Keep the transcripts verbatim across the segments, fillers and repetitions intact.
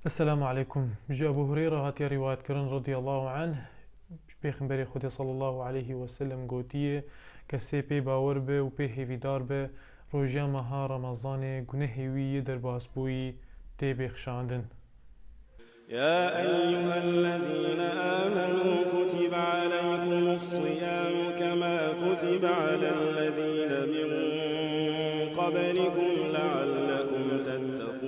Esselamu aleykum. Ji Ebu Hureyre hatiye rîwayetkirin radiyallahu anh, ji Pêxemberê Xwedê sallallahu aleyhi ve sellem gotiye, kesê pê bawer be û pê hêvîdar be, rojiya meha Remezanê gunehê wî yê derbasbûyî tê bêxşandin. يا أيها الذين آمنوا كتب عليكم الصيام كما كتب على الذين من قبلكم لعلكم تتقون.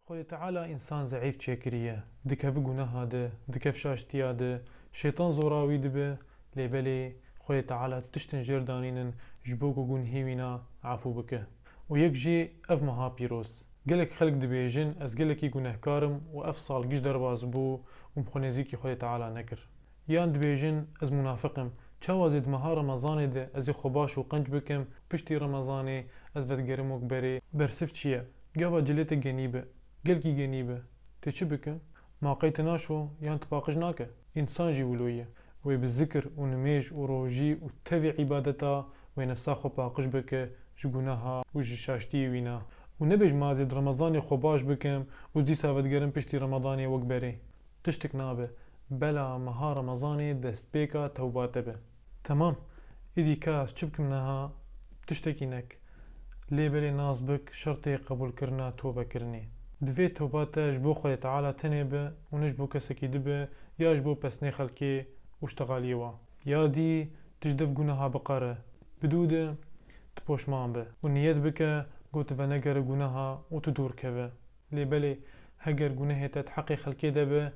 Xwedê Teala însan zeîf çêkiriye, dikeve guneha de, dikeve şaştiya de, şeytan zora wî dibe, lê belê Xwedê Teala tiştin jêr danînin ji bo ku gunhê wîna efû bike. Û yek jê ev meha pîroz. Gelek xelk dibêjin, ez gelekî gunehkar im û ev sal giş derbas bû û min xwe nêzîkî Xwedê Teala nekir. Yan dibêjin, ez munafiq im. Çawa zê di meha Remezanê de ez ê xwe baş û qenc bikim, piştî Remezanê ez vedigerim wek berê. Bersiv çi ye? Gava cilê te genî be. Gelkî genî be. Tê çi bikim? Ma qey te naşo yan tu paqij nake? Însan jî wilo ye. Wê bi zikir û nimêj û rojî û tevî îbadeta wê nefsa xwe paqij bike ji guneha û ji şaştiyê wîna. Û nebêj, ma zê di Remezanê xwe baş bikim û dîsa vedigerim piştî Remezanê wek berê. Tiştik nabe. Bela meha Remezanê destpêka tewba te be. Temam. Îdî ka ez çi bikim niha? Tiştekî nek. Lê belê nas bik şertê qebûlkirina tobekirinê. Divê toba te ji bo Xwedê Teala tenê be û ne ji bo kesekî dibe ya ji bo pesnê xelkê û ştexaliyê wa. Ya dî tu ji dev guneha biqere. Bi dû de tu poşman be û niyet bike ku tu venegere guneha û tu dûr keve. Lê belê, heger gunehê te di heqê xelkê de be,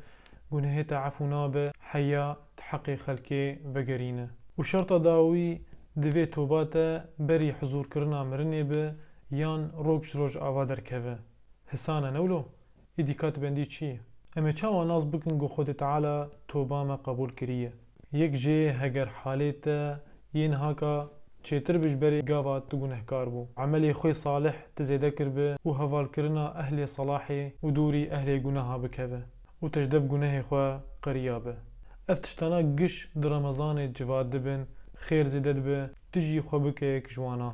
gunehê te efû nabe, heya di heqê xelkê vegerîne. Û şerta dawî, divê toba te berî hizûrkirina mirinê be yan rok ji rojava derkeve. Hisane ne wilo? Îdî ka tu bendî çi yî? Em ê çawa nas bikin ku Xwedê Teala toba me qebûl kiriye? Yek jê, heger halê te yê nihaka çêtir bi ji berê gava tu gunehkar bû. Emelê xwe salih tu zêde kirbe û hevalkirina ehlê selahê û dûrî ehlê guneha bikeve û te ji dev gunehê xwe qeriya be. Ev tiştana giş di Remezanê civat dibin, xêr zêde dibe, tu jî xwe bike yek ji wana.